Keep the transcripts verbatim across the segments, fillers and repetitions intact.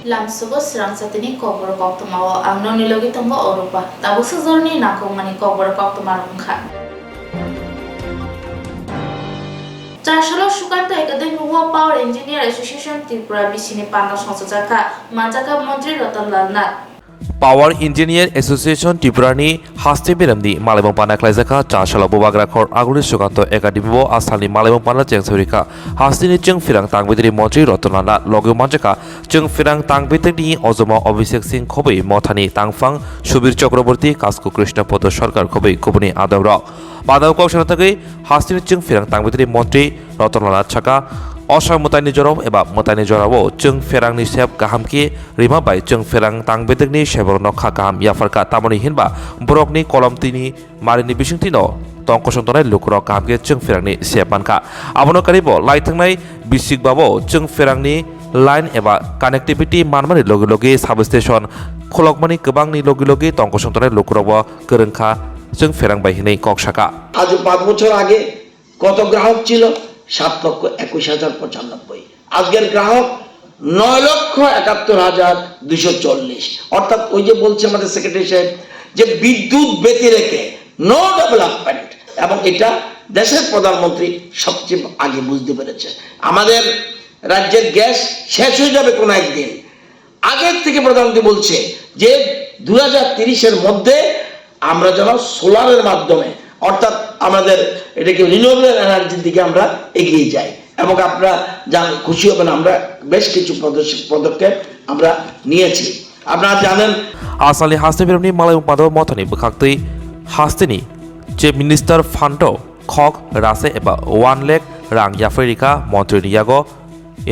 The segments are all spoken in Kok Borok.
Lamsugo swrang chatini kokborok koktwmao ang nokni logi tongo Oropa. Tabuk swkjorni nangkukmani kokborok koktwmarok wngkha. Chasalo Sukanto Academy o Power Engineer Association Tripura bisini panda songchajakha, manjakha Montri Ratan Lal Nath. Power Engineer Association Tripura ni haste beremni malaimung panda khlaijakha, Chasalo Bubagra Khor Aguli Sukanto Academy o asalni malaimung panda chengsawi rikha. Hasteni chwng pherang tangbaidiri Montri Ratan Lal Nath logi manjakha. Chwng pherang tangbaitwkni ojoma Abhishek Singh khobwi, mothani tangphang Subir Chakraborty, Kasku Krishna Podo Sarkar khobwi kubuni adongrok. Badao kok sana tagwi hasteni chwng pherang tangbaitwkni montri Ratan Lal Nath saka, osa mwtaini jorao eba mwtaini jorao chwng pherangni sep kaham khe rima bai chwng pherang tangbaitwkni seborokno kha kaham yapharkha, tamoni hinba borokni kolom tini marini bisingtwino tong kosong tongnai lukurok kaham khe chwng pherangni sep mankha. Abono karibo lai thangnai bisik babo chwng pherangni line eba connectivity manmani logi logi substation khulokmani kwbangni logi logi tong kosong tongnai lukurokbo kwrwngkha chwng pherang bai hinwi kok saka. আজ পাঁচ বছর আগে কত গ্রাহক ছিল? সাত লক্ষ একুশ হাজার পঁচানব্বই। আজকের গ্রাহক নয় লক্ষ একাত্তর হাজার দুশো চল্লিশ। অর্থাৎ ওই যে বলছে আমাদের সেক্রেটারি সাহেব যে বিদ্যুৎ ব্যতিরেকে নো ডেভেলপমেন্ট, এবং এটা দেশের প্রধানমন্ত্রী সবচেয়ে আগে বুঝতে পেরেছে। আমাদের রাজ্যের গ্যাস শেষ হয়ে যাবে কোনো একদিন। আগের থেকে প্রধানমন্ত্রী বলছে যে দুই হাজার তিরিশের মধ্যে আমরা যেন সোলারের মাধ্যমে, অর্থাৎ আমাদের এটাকে রিনিউয়েবল এনার্জির দিকে আমরা এগিয়ে যাই। এবং আপনারা জান-, খুশি হবেন, আমরা বেশ কিছু পদক্ষেপ, পদক্ষেপ আমরা নিয়েছি। আপনারা জানেন, Asalni haste beremni malai mungpado mothani bwkhaktwi hasteni Chief Minister Fund o khok rase eba one lakh rang yaphai rikha montri ni yago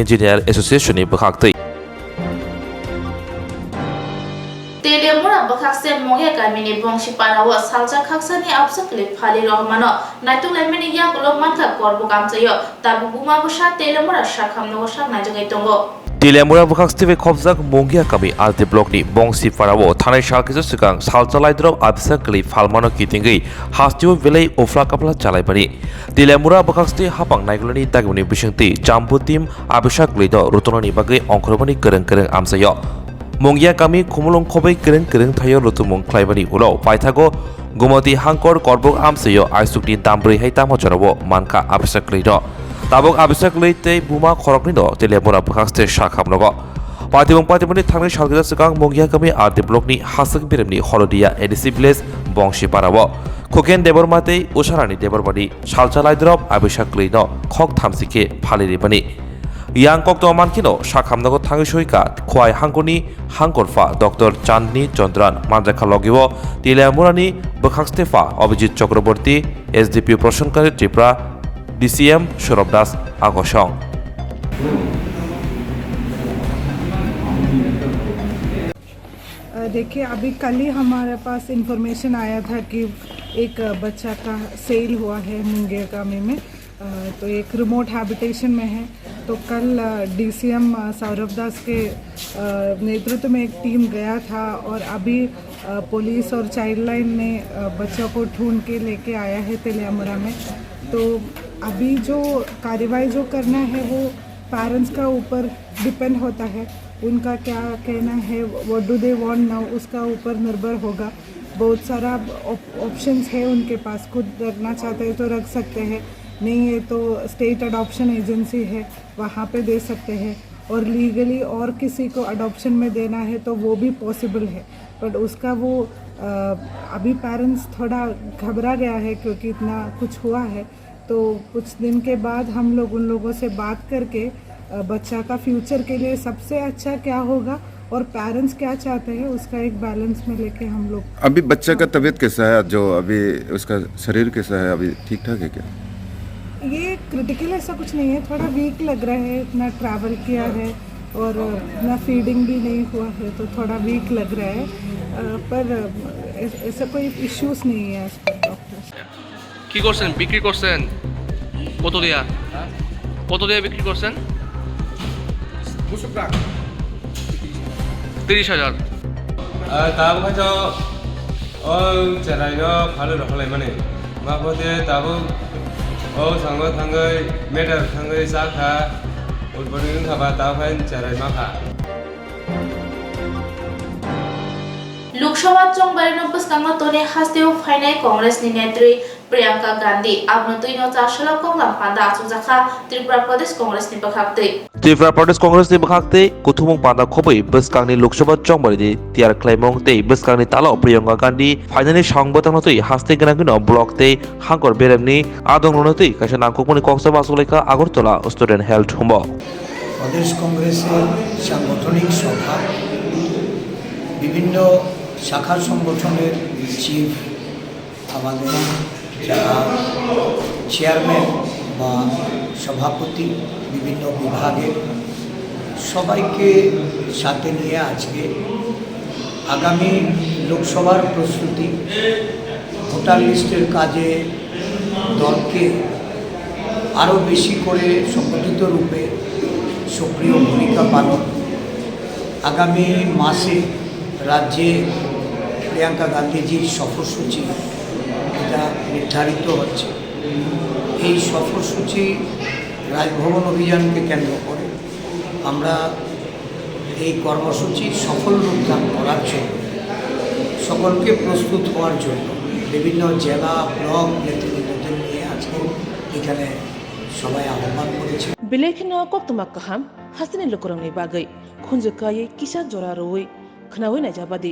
Engineer Association ni bwkhaktwi. Teliamura bwkhakse Mongya kamini Bongsi parao salsa khaksani absa kwlwi Phali Rohmano naituk laimani yakulo mankha Korbuk amchaio, tabuk buma bwsa Teliamura sakhamnogo saknaijagwi tongo. Teliamura bwkhakstwi bai khopjak Mongya kami R D block ni Bongsi parao thanai sal kisa swkang salsa laidrop absa kwlwi phalmano kitingwi hasteo belai uphla kaphla chalaimani. Teliamura bwkhakstwi hapang naigulani dagimani bisingtwi Jambutim abisa kwlwino rutunani bagwi ongkhormani kwrwng kwrwng amchaio. Mongya kami khumulwng khobwi kwrwng kwrwng thaio rutumung khlaimani ulo paithago Gumati Hangkor Korbuk amchaio aisukni dambrwi hai tamo jorao mankha abisa kwlwino. Tabuk abisa kwlwi tei buma khoroknwino Teliamura bwkhakstwi sakhamnogo. Patimung patimungni thangni salkisa swkang Mongya kami R D block ni Haswk Biremni Holodia A D C village Bongsi parao Khuken Debbarma tei Usharani Debbarmani salsa laidrop abisa kwlwino khok thamsi khe phali rimani. Yang koktwma mankheno sakhamnogo thangwi soika Khowai Hangkoni Hangkorpha Doctor Chandni Chandran manjakha logio Teliamurani bwkhakstepha Abhijit Chakraborty, S D P O Prashankar Tripura, D C M Saurabh Das Akosong. अ, देखिए, अभी कल ही हमारे पास इन्फॉर्मेशन आया था कि एक, अ, बच्चा का सेल हुआ है मुंगेर कामी में। अ, तो एक रिमोट हैबिटेशन में है। तो कल, अ, डीसीएम, अ, सौरभ दास के, अ, नेतृत्व में एक टीम गया था और अभी, अ, पुलिस और चाइल्ड लाइन ने, अ, बच्चों को ढूंढ के लेके आया है तेलियामुरा में। तो अभी जो कार्रवाई जो करना है वो पेरेंट्स का ऊपर डिपेंड होता है, उनका क्या कहना है, what do they want now, उसका ऊपर निर्भर होगा। बहुत सारा ऑप-, ऑप्शंस है उनके पास, खुद रखना चाहते हैं तो रख सकते हैं, नहीं है तो स्टेट अडॉप्शन एजेंसी है, वहाँ पे दे सकते हैं, और लीगली और किसी को अडॉप्शन में देना है तो वो भी पॉसिबल है। बट उसका वो, अ, अभी पेरेंट्स थोड़ा घबरा गया है क्योंकि इतना कुछ हुआ है। तो कुछ दिन के बाद हम लोग उन लोगों से बात करके, अ, बच्चा का फ्यूचर के लिए सबसे अच्छा क्या होगा और पेरेंट्स क्या चाहते हैं, उसका एक बैलेंस में लेके हम लोग अभी बच्चा का तबीयत कैसा है? जो अभी उसका शरीर कैसा है? अभी ठीक ठाक है क्या? ये क्रिटिकल ऐसा कुछ नहीं है, थोड़ा वीक लग रहा है, इतना ट्रैवल किया है और इतना फीडिंग भी नहीं हुआ है, तो थोड़ा वीक लग रहा है। अ, पर, अ, ऐस-, ऐसा कोई इश्यूज नहीं है आज तक डॉक्टर। কি করছেন? বিক্রি করছেন? কত দিয়া? কত দিয়া বিক্রি করছেন? তিরিশ হাজার। Tabuk khe to o cherai no phalwi rw khlaimani. Mapho de tabuk o sango thangwi meter thangwi cha kha, utponi wng kha ba tabuk khe cherai ma kha. Lok Sabha chongbarino bwskango toni hasteo phainai Congress ni netri Priyanka Gandhi. Aboni twino chasalo koklam panda achukjakha Tripura Pradesh Congress ni bwkhaktwi. Tripura Pradesh Congress ni bwkhaktwi kuthumung panda khobwi bwskangni Lok Sabha chongbarini tiyar khlaimung tei bwskangni talo Priyanka Gandhi phainani samung bwtangno twi haste gwnangwino block tei hangkor beremni adongrokno twi kaisa nangkukmani koksa bachuk laikha Agartala Student Health Home o. প্রদেশ কংগ্রেসের সাংগঠনিক সভা, বিভিন্ন শাখা সংগঠনের চিফ, আমাদের যারা চেয়ারম্যান বা সভাপতি, বিভিন্ন বিভাগের সবাইকে সাথে নিয়ে আজকে আগামী লোকসভার প্রস্তুতি, ভোটার লিস্টের কাজে দলকে আরও বেশি করে সংগঠিত রূপে সক্রিয় ভূমিকা পালন, আগামী মাসে রাজ্যে প্রিয়াঙ্কা গান্ধীজির সফরসূচি এটা নির্ধারিত হচ্ছে। এই সফরসূচি রাজভবন অভিযানকে কেন্দ্র করে আমরা এই কর্মসূচি সফল রূপদান করার জন্য সকলকে প্রস্তুত হওয়ার জন্য বিভিন্ন জেলা, ব্লক নেতৃবৃন্দদের নিয়ে আজকে এখানে সভায় আহ্বান করেছি। Belai kheno koktwma kaham hasteni lukurokni bagwi khunju kaiwi kisa jora rwui khwnaui naijabadi.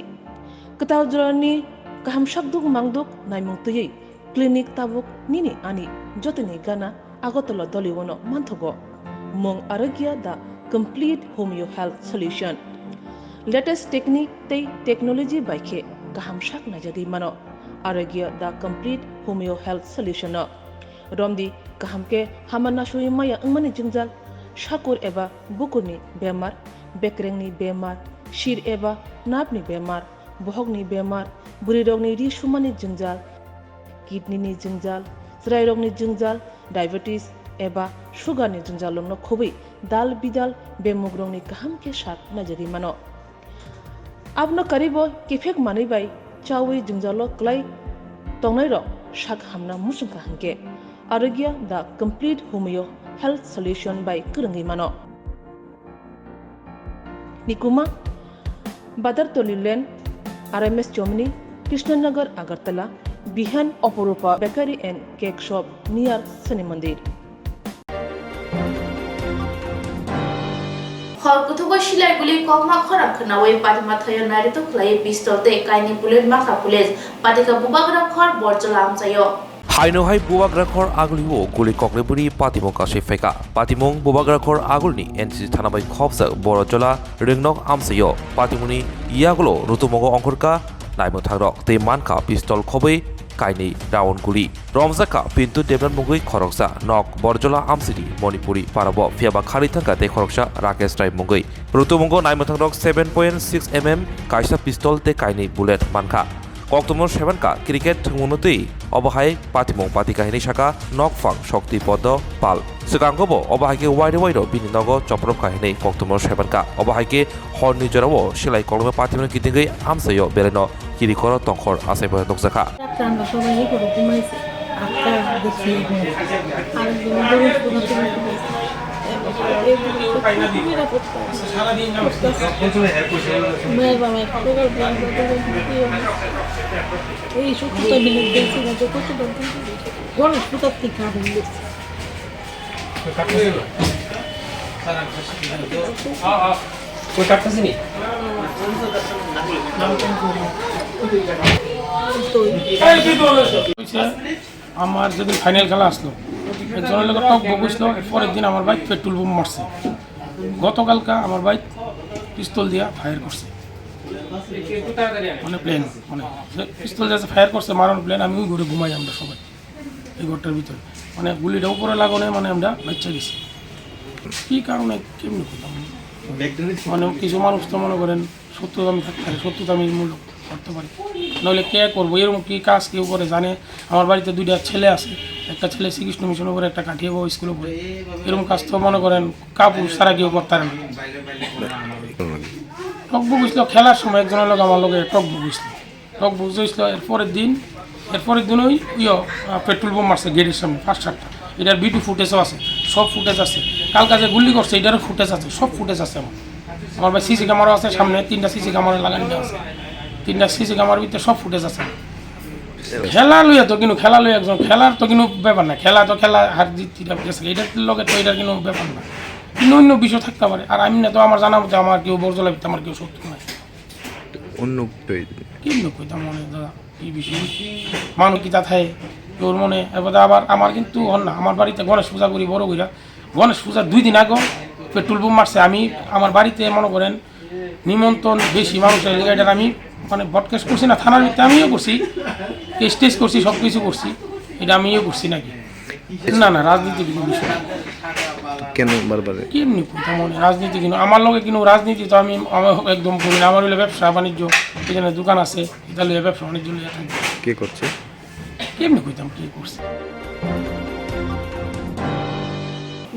Kwtal jorani kaham sakduk mangduk naimung twiwi clinic tabuk nini ani jotoni gana Agartala Doliwono manthogo. Mung Arogya the Complete Homeo Health Solution. Latest technique tei technology bai khe kaham sak naijagwi mano Arogya the Complete Homeo Health Solution o. Romdi kaham khe hama nasui maya wngmani jwngjal, sakur eba bukurni bemar, bekrengni bemar, sir eba nerve ni bemar, bohokni bemar, bwrwirokni ri sumani jwngjal, kidney ni jwngjal, chwrairokni jwngjal, diabetes eba sugar ni jwngjal rokno khobwi dal bidal bemugrokni kaham khe sak naijagwi mano. Abono karibo kiphek manwi bai chaui jwngjalo kwlai tongnairok sak hamna muchungkha hinkhe Arogya the Complete Homeo Health Solution bai kwrwngwi mano. Nikuma, Badartoli Lane, R M S Chomni, Krishnanagar, Agartala, Bihan Oporupa Bakery and Cake Shop near Shani Mandir. Hor kuthukgo silai guli kokma khorang khwnaui patima thaio nairwtwk khlaiwi pistol tei kainwi bullet mankha police, patikha Bubagra khor Borjola amchaio. Haino hai Bubagra khor agulio guli kokrebwni patimung kasui phaikha. Patimung Bubagra khor agulni N C C thana bai khopjak Borjola Ringnok amchaio. Patimungni yagulo rutumungo ongkhorkha naimwthangrok tei mankha pistol khobwi kainwi round guli. Romjakha Pintu Debran mungwi khoroksa nok Borjola amsini Monipuri parabo, phiyaba khani thangkha tei khoroksa Rakesh Rai mungwi. Rutumungo naimwthangrok seven point six M M kaisa pistol tei kainwi bullet mankha. Koktwmano sebankha cricket thwngmungno twi obo hai patimung patikha hinwi sakha nokphang Shokti Podo Pal. Swkango bo obo hai khe wairwi wairwi bini nogo chopropkha hinwi koktwmano sebankha. Obo hai khe horni jorao silai koklopma patimungno kitingwi amchaio belaino kirikoro tongkhor achaiphaio nukjakha. রাত্রে আমরা সবাই এই করে ঘুমাইছি। আটটা দেখছি এই ঘুম। আরেকজন গরু শুকাতে শুকাতে এই ঘুম খুবই নিরাপত্তা আছে। মেয়ের বাবা একটা করে বলবো, এই শুক্রটা মিলে দেখছি না যে কত দরকার। ঘরের ফুটার থেকে আগুন দেখছি। ওই কাটতেছে নি? হইছে, আমার যেদিন ফাইনাল খেলা আসলো, একজনের লগে টক বক হইছিল, এর পরের দিন আমার ভাই পেট্রোল বোম মারছে। গতকালকা আমার ভাই পিস্তল দিয়া ফায়ার করছে, মানে প্লেন, মানে পিস্তল যাতে ফায়ার করছে, মারানো প্লেন, আমি ওই ঘরে ঘুমাই আমরা সবাই। এই ঘরটার ভিতরে। মানে গুলিটা উপরে লাগানো, মানে আমরা বাচ্চা গেছি। কী কারণে, কেমনি করতাম? মানে কিছু মানুষ তো মনে করেন শত্রুতামি থাকতে পারে, শত্রুতামিমূলক করতে পারে। নইলে কে করবো? এরকম কি কাজ কেউ করে জানে? আমার বাড়িতে দুইটা ছেলে আছে, একটা ছেলে শ্রীকৃষ্ণ মিশনে পড়ে, একটা কাঠিয়াবাবু স্কুলে পড়ে। এরকম কাজ তো মনে করেন কাপুরুষ ছাড়া কেউ করতে পারে না। টক বক হইছিল, খেলার সময় একজনের লগে আমার লগে টক বক হইছিল। টক বক হইছিল, এর পরের দিন, এর পরের দিন ওই ইয়ো, আহ, পেট্রোল বোম মারছে গেটের সামনে পাঁচ সাতটা। এটার ভিডিও ফুটেজও আছে, সব ফুটেজ আছে। কালকা যে গুলি করছে, এটারও ফুটেজ আছে, সব ফুটেজ আছে আমার। আমার ভাই সিসি ক্যামেরা আছে সামনে, তিনটা সিসি ক্যামেরা লাগানো আছে। তিনটা সিসি ক্যামেরার ভিতরে সব ফুটেজ আছে। খেলা লইয়া তো কিন্তু, খেলা লইয়া একজন, খেলার তো কিন্তু ব্যাপার না, খেলা তো খেলা, হার জিত এটা গেছে, এটার লগে তো এটার কিন্তু ব্যাপার না। কিন্তু অন্য বিষয় থাকতে পারে। আর আমি না তো, আমার জানা মতে আমার কেউ বরজলা ভিতরে আমার কেউ শত্রু নাই। অন্য বিষয়। কি অন্য কইতাম মনে দাদা, এই বিষয়ে মানুষ কিতা থাকে কেউর মনে। এবার আবার আমার কিন্তু হন না, আমার বাড়িতে গণেশ পূজা করি বড় কইরা। গণেশ পূজার দুই দিন আগে পেট্রোল বোম মারছে। আমি আমার বাড়িতে মনে করেন নিমন্ত্রণ বেশি মানুষ এলাকা, এটা আমি মানে ব্রডকাস্ট করছি না, থানার ভিতরে আমিও করছি, কেস টেস করছি, সব কিছু করছি, এটা আমিও করছি নাকি? না, না, রাজনীতি কোনো বিষয় না। কেন বারবার? কেমনি কইতাম মানে রাজনীতি কিনো? আমার লগে কিনো রাজনীতি তো আমি, আমি একদম করি না। আমার হইলে ব্যবসা বাণিজ্য, এখানে দোকান আছে, এটা লইয়া ব্যবসা বাণিজ্য লইয়া থাকি। কে করছে? কেমনি কইতাম কি করছে?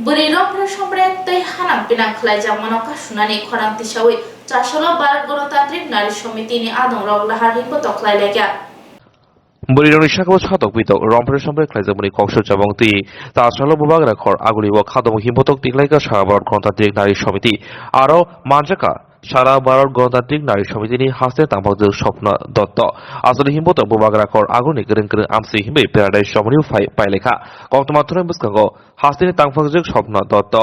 Bwrwi Rompre Sombre tei hanam pinang khlaijakmano kasunani khorang tisawi Chasalo Bharat Ganatantrik Nari Somitini adongrok lahar himbotok khlai laikha. Bwrwirokni sakao satok pitok Rompre Sombre khlaijakmani koksu chabong twi Chasalo Bubagra khor aguli o khadong himbotok tiklaikha Sara Bharat Ganatantrik Nari Somiti aro manjakha Sara Bharat Ganatantrik Nari Somitini haste tangphakjwk Swapna Dotto. Aswk himbotok Bubagra khor agulni kwrwng kwrwng amsi himwi paradise somani phai pailekha. Koktwma thwngnai bwskango hasteni tangphakjwk Swapna Dotto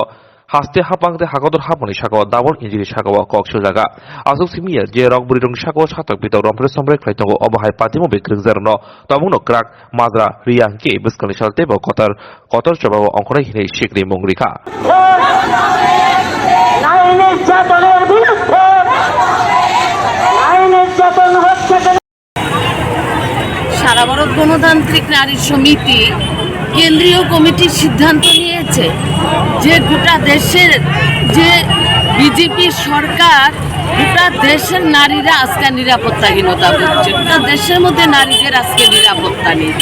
haste hapang tei hakotor hapangni sakao double injury sakao kok sujaka. Aswk simi ya je rok bwrwirokni sakao satok pitok Rompre Sombre khlai tongo, obo hai patimo bai kwrwngjakrokno tongmungno kwrak majra riya hwnkhe bwskangni sal teibo kotor kotor chobao ongkhornai hinwi sikri mung rikha. নারী নির্যাতনের বিরুদ্ধে, নারী নির্যাতন হচ্ছে সারা ভারত গণতান্ত্রিক নারী সমিতি কেন্দ্রীয় কমিটির সিদ্ধান্ত নিয়েছে যে গোটা দেশের যে বিজেপি সরকার, গোটা দেশের নারীরা আজকে নিরাপত্তাহীনতা ভুগছে। গোটা দেশের মধ্যে নারীদের আজকে নিরাপত্তা নেই।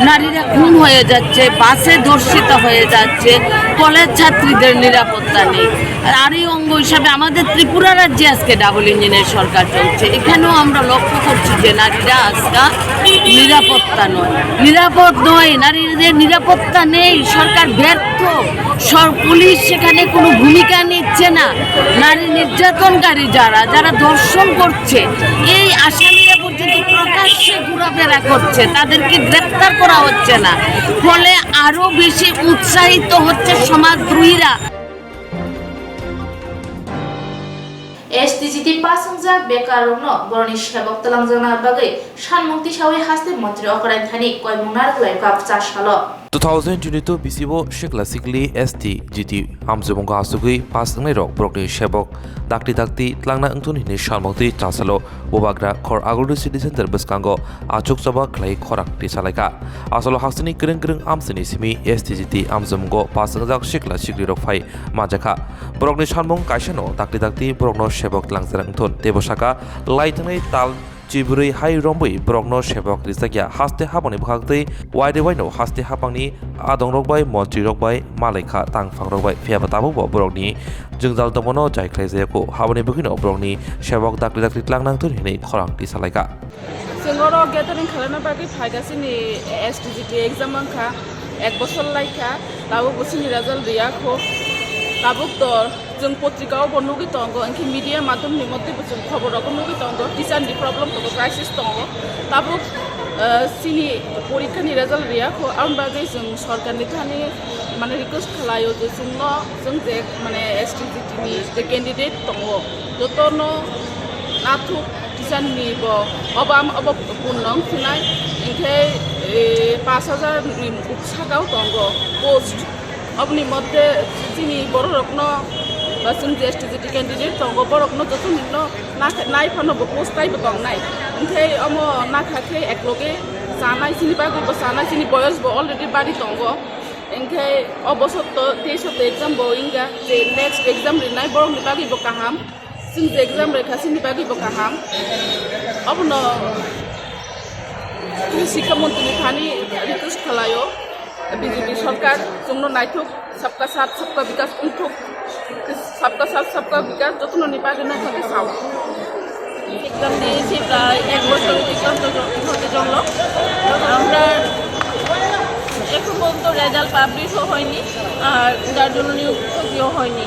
নারীরা খুন হয়ে যাচ্ছে, বাসে ধর্ষিত হয়ে যাচ্ছে, কলেজ ছাত্রীদের নিরাপত্তা নেই। আর আরই অঙ্গ হিসাবে আমাদের ত্রিপুরা রাজ্যে আজকে ডাবল ইঞ্জিনের সরকার চলছে। এখানেও আমরা লক্ষ্য করছি যে নারীরা আজকে নিরাপত্তা নয়, নিরাপদ নয়, নারীদের নিরাপত্তা নেই। সরকার ব্যর্থ, সর-, পুলিশ সেখানে কোনো ভূমিকা নিচ্ছে না। নারী নির্যাতনকারী যারা, যারা ধর্ষণ করছে, এই আসামিরা পর্যন্ত প্রকাশ্যে ঘোরাফেরা করছে, তাদেরকে গ্রেপ্তার করা হচ্ছে না। ফলে আরো বেশি উৎসাহিত হচ্ছে সমাজদ্রোহীরা। S T G T pass wngjak bekarrokno boroni sebok twlangjakna bagwi sanmung tisawi haste montri Okrai thani koimung narwk lai kha Chasalo. Two thousand twenty-two bisibo sikla sikli S T G T amchwmwngo asugwi pass wngnairok borokni sebok dakti dakti twlangna wngthun hwnwi sanmung twi Chasalo Bubagra khor Aguldi City Center bwskango achukchaba khlai khorang tisalaikha. Asalo hasteni kwrwng kwrwng amchini simi S T G T amchwmwngo pass wngjak sikla siklirok phai manjakha. Borokni sanmung kaisano dakti dakti borokno sebok twlangjarak wngthun. Teibo saka lai thangnai tal chibrwi hai rombwi borokno sebok rijakya. Haste hapangni bwkhaktwi wairwi waino haste hapangni adongrok bai montrirok bai malaikha tangphangrok bai. Phiyaba tabukbo borokni jwngjal tongmano jai khlaijayakho. Haboni bwkhwino borokni sebok dakti dakti twlang nangthun hinwi khorang tisalaikha. Chwng oro gathering khlaina bagwi phaikha, chini S T G T exam wngkha, ek bosor laikha, tabukbo chini result riyakho. Tabuk to chwng potrika o bo nugwi tongo, hinkhe media madhyam ni moddhe bo chwng khobor rok nugwi tongo, teacher ni problem tongo, crisis tongo. Tabuk, eh, chini porikha ni result riyakho, aboni bagwi chwng sorkar ni thani mane request khlaio je chwngno, chwng je mane S T G T ni je candidate tongo, jotono nathuk teacher ni bo obo am-, obo punno wngphinai, hinkhe, eh, pash hajar ni saka o tongo post. Oboni moddhe chini bororokno ba chwng je S T G T candidate tongo, borokno joto nino nakha-, nai phano bo post taibo tongnai. Hinkhe omo nakha khe ekloge chanai, chini bagwi bo chanai, chini boyos bo already bari tongo. Hinkhe o bosor to tei sotto exam bo wngya, je next exam rinai borokni bagwi bo kaham. Chwng je exam rwkha, chini bagwi bo kaham. Obono chini Sikha Montri ni thani request khlaio, B J P sorkar chwngno naithok, sabka saath, sabka bikas wngthok, sabka saath, sabka bikas jotono ni bagwi no thani sao. Exam দিয়েছি প্রায় এক বছর অতিক্রান্ত জ-, হতে চললো। আমরা এখন পর্যন্ত রেজাল্ট পাবলিশও হয়নি, আর যার জন্য নিয়োগ প্রক্রিয়াও হয়নি,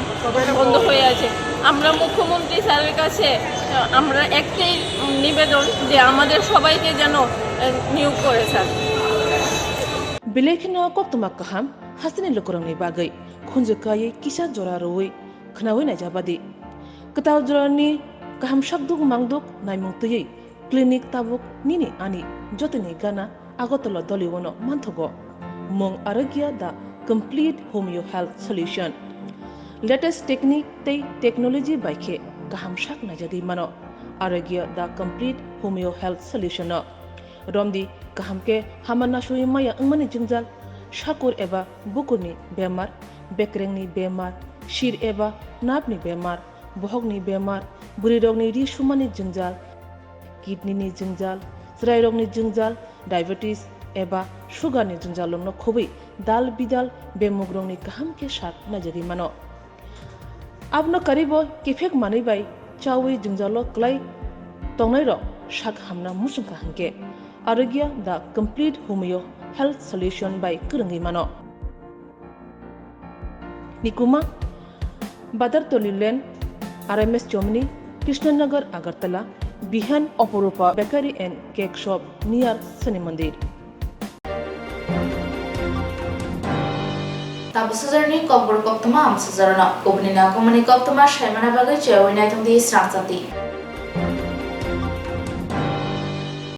বন্ধ হয়ে আছে। আমরা মুখ্যমন্ত্রী স্যারের কাছে, আহ, আমরা একটাই নিবেদন যে আমাদের সবাইকে যেন, আহ, নিয়োগ করে sir. Belai kheno koktwma kaham hasteni lukurokni bagwi khunju kaiwi kisa jora rwui khnaui naijabadi. Kwtal jorani kaham sakduk mangduk naimung twiwi clinic tabuk nini ani jotoni gana Agartala Doliwono manthogo. Mung Arogya the complete homeo health solution. Latest technique tei technology bai khe kaham sak naijagwi mano Arogya the complete homeo health solution no. Romdi kaham khe hama nasui maya wngmani jwngjal, sakur eba bukurni bemar, bekrengni bemar, sir eba nerve ni bemar, bohokni bemar, bwrwirokni ri sumani jwngjal, kidney ni jwngjal, chwrairokni jwngjal, diabetes eba sugar ni jwngjal rokno khobwi dal bidal bemugrokni kaham khe sak naijagwi mano. Abono karibo kiphek manwi bai chawi jwngjalo kwlai tongnairok sak hamna muchungkha hwnkhe Arogya the complete homeo health solution bai kwrwngwi mano. Nikuma, Badartoli Lane, R M S Chomni, Krishnanagar, Agartala, Bihan, Oporupa Bakery and Cake Shop near Shani Mandir. Tabuk sajorni kokborok koktwma amsajarono kubuni nakomani koktwma saimana bagwi cheyawi naitongdi srangchati.